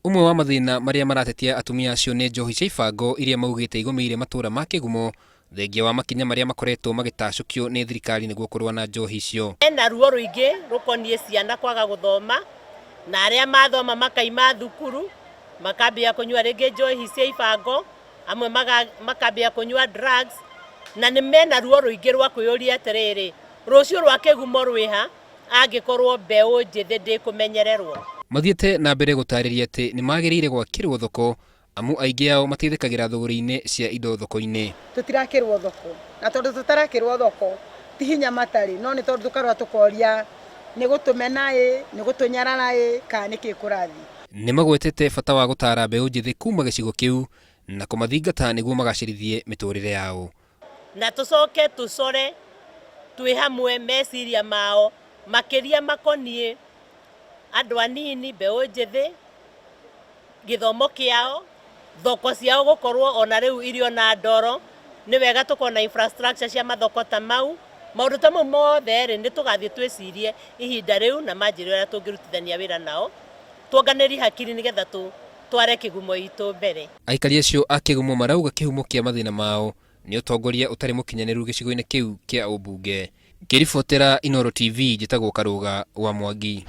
Ũmwe wa mathĩna marĩa maratetia atumia acio nĩ njohi cia ibango iria maugĩte igũmĩire matũra ma Kĩgumo thengia wa makinya marĩa makoretwo magĩtacũkio nĩ thirikari nĩguo kũrũa na njohi icio. Hena ruo rũingĩ rũkoniĩ ciana kwaga gũthoma na arĩa mathoma makaima thukuru makambia kũnyua rĩngĩ njohi cia ibango, amwe makambia kũnyua drugs, na nĩ mena ruo rũingĩ rwa kwĩyũria atĩrĩrĩ, rũciũ rwa Kĩgumo rwĩha angĩkorwo mbeũ njĩthĩ ndĩkũmenyererwo? Mathiĩte na mbere gũtarĩria atĩ nĩ magĩrĩire gwakĩrwo thoko amu aingĩ ao mateithĩkagĩra thũgũrĩ-inĩ cia indo thoko-inĩ. Tũtirakĩrwo thoko, na tondũ tũtarakĩrwo thoko ti hinya matarĩ, no nĩ tondũ tũkarora tũkoria nĩ gũtũmena ĩ, nĩ gũtũnyarara ĩ, kana nĩkĩ kũrathiĩ. Nĩ magwetete bata wa gũtaara mbeũ njĩthĩ kuma gĩcigo kĩu na kũmathingata nĩguo magacĩrithie mĩtũrĩre yao. Na tũcoke tũcore twĩ hamwe meciria mao makĩria makoniĩ andũ anini, mbeũ njĩthĩ, gĩthomo kĩao, thoko ciao gũkorwo ona rĩu irio na ndoro, nĩ wega tũkorwo na infrastructure cia mathoko ta mau. Maũndũ ta mau mothe rĩ, nĩ tũgathiĩ twĩcirie ihinda rĩu na manjĩre ũrĩa tũngĩrutithania wĩra nao, tuonganĩrie hakiri nĩgetha tũtware Kĩgumo itũ mbere. Aikari acio a Kĩgumo marauga kĩhumo kĩa mathĩna mao nĩ ũtongoria ũtarĩ mũkinyanĩru gĩcigo-inĩ kĩu kĩa ũmbunge. Ngĩribotera Inooro TV njĩtagwo Karũga wa Mwangi.